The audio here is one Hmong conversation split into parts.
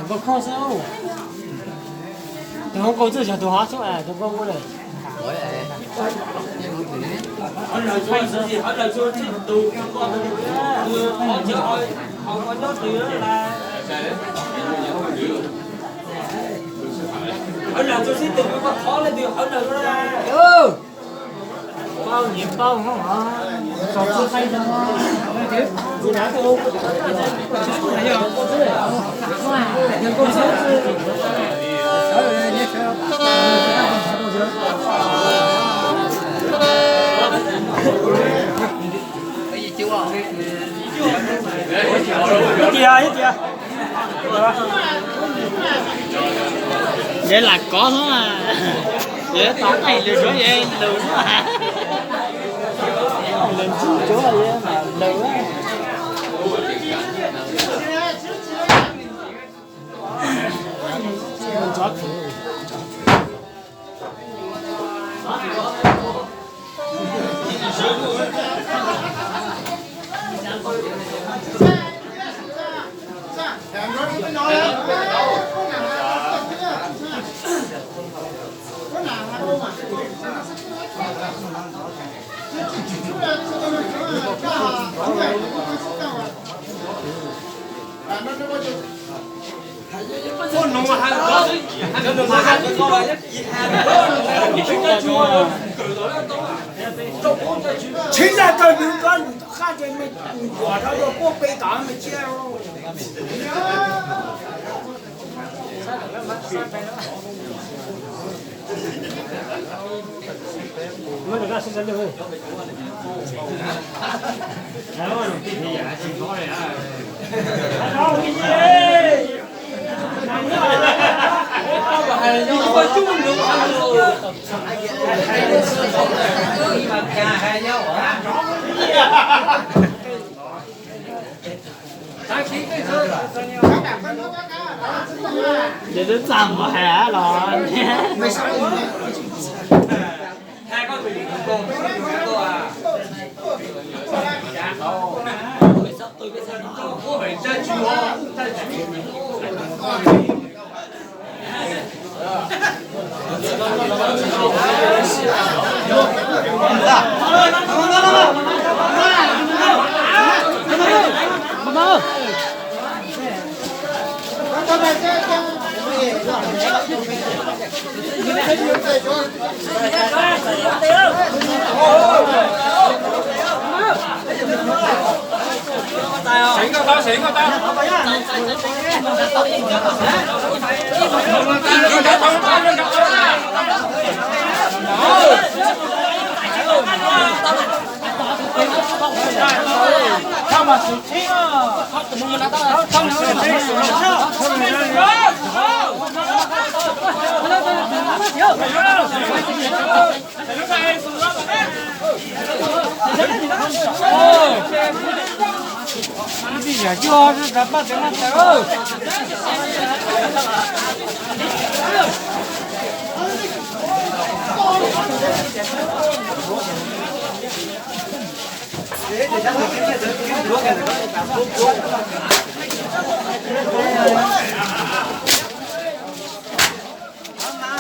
Nkauj Khoj xwb. Tus hoob nkauj twb yog tus hov xwb, tus nkauj nkauj lawm. Ib tias, ib tias. Yeej lam kov xwb mas. Yeej tos qaij lwm suav yeej lus xwb mas. Lwm suav yeej lus. Tsis yog tau nws nco nws tau qab ces me kuam rau rau puab pe tod me tsiab. Ces twb txaj muag hais los.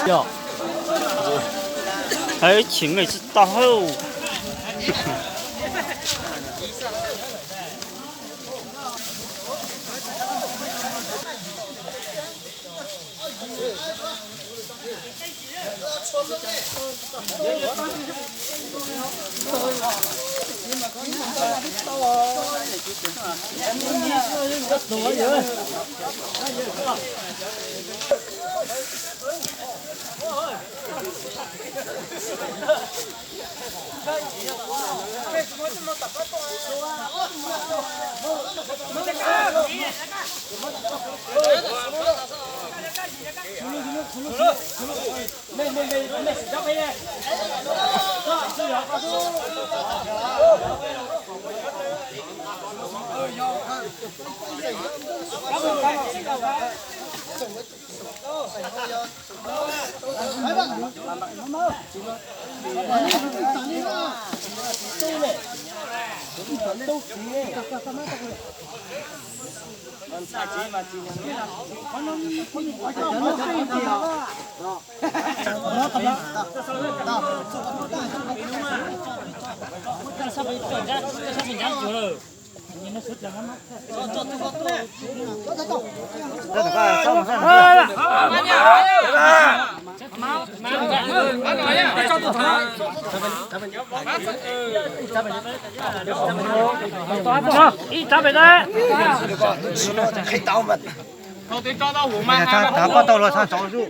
Yog, hais chim me tsis tau hauj. Ib rab pem tau. Thaum twg tso tau hauv mas, thaum koj tau los txog tsaus zuj.